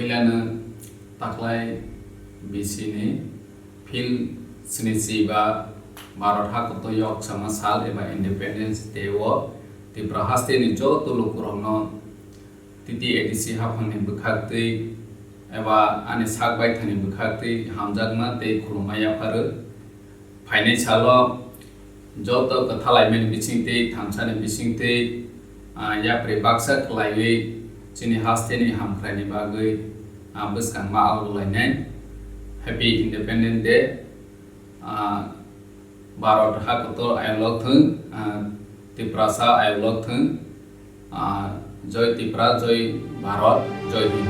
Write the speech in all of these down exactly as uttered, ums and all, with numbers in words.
Puilano taklai B C ni phil snichi ba Bharat hakotor yoksama sal eba Independence Day o Tripura hasteni joto lukurokno T T A D C haphangni bwkhaktwi eba ani sak baithani bwkhaktwi hamjakma tei khulumma yapharo. Phainai salo joto kwthalaimani bisingtwi, thansani bisingtwi, ah, yapri baksa khlaiwi chini hasteni hamkraini bagwi, ah, bwskangma algolainai. Happy Independence Day. Ah, Bharat hakotor ayolok thung, ah, Tiprasa ayolok thung, ah, Joy Tripura, Joy Bharat, Joy Hind.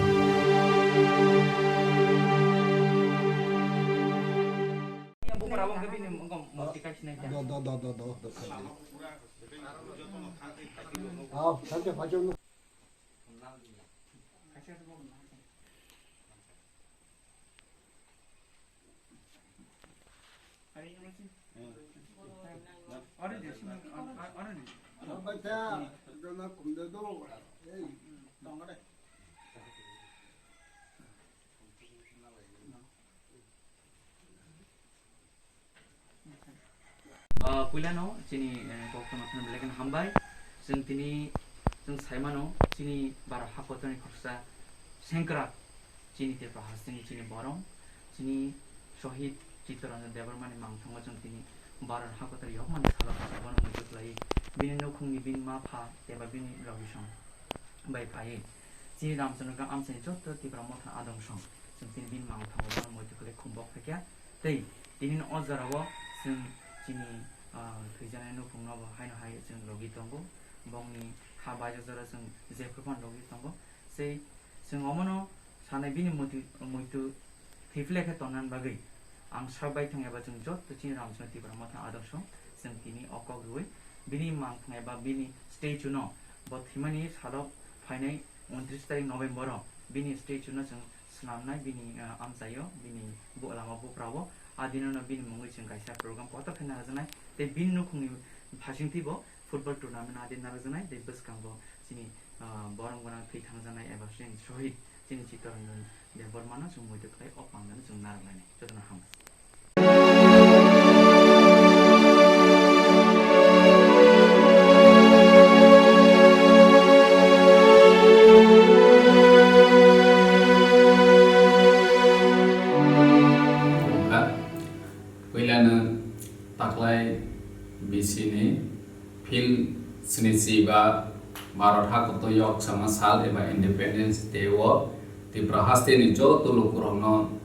Ah, puilano chini, eh, koktwma phano belai kheno hambai. Chwng tini chwng saimano chini Bharat hakotorni khoroksa sengkrak, chini Tripura hasteni chini borok, chini Shohid Chittaranjan Debbarmani mangthango chwng tini Bharat hakotor yokmani salo bono muitu khlai. Bini nukhungni bini ma pha eba bini logisong bai phai. Chini Ramchandra Amchaini joto Tipra Motha adong song. Chwng tini bini mangthango bono muitu khlai khumbok phaikha. Tei tini o jorao chwng chini, ah, thwijaknai nukhungno bo haino hai chwng logi tongo. Bongni ha baijak jora chwng jephru phano logi tongo. Sei chwng omono sanai bini muitu, muitu thwiphile khe tonnani bagwi ang sak baithang eba chwng joto chini Ramchandra Tipra Motha adong song chwng tini o kok rwui bini mangthang eba bini statue no bo thwimani salo phainai untris tarik November o bini statue no chwng swnamnai bini, ah, amchaio, bini bu-, lama buprao. A dinono bini mungwi chwng kaisa program kotor khe narwkjaknai. Tei bini nukhungni phasingtwi bo football tournament a din narwkjaknai. Tei bwskango chini, ah, borom gwnang thwi thangjaknai eba chini shohid chini Chittaranjan Debbarmano chwng muitu khlai o pandano chwng narwknai. Jotono hambai. Puilano taklai B C ni phil snichi ba Bharat hakotor yoksama sal eba Independence Day o Tripura hasteni joto lukurokno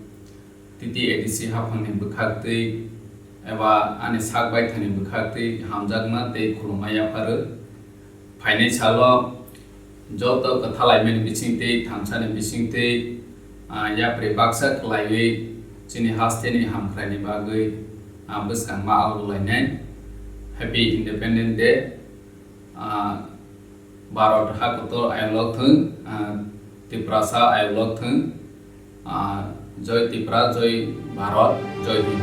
T T A D C haphangni bwkhaktwi eba ani sak baithani bwkhaktwi hamjakma tei khulumma yapharo. Phainai salo joto kwthalaimani bisingtwi, thansani bisingtwi, ah, yapri baksa khlaiwi chini hasteni hamkraini bagwi, ah, bwskangma algolainai. Happy Independence Day. Ah, Bharat hakotor ayolok thung, ah, Tiprasa ayolok thung, ah, Joy Tripura, Joy Bharat, Joy Hind.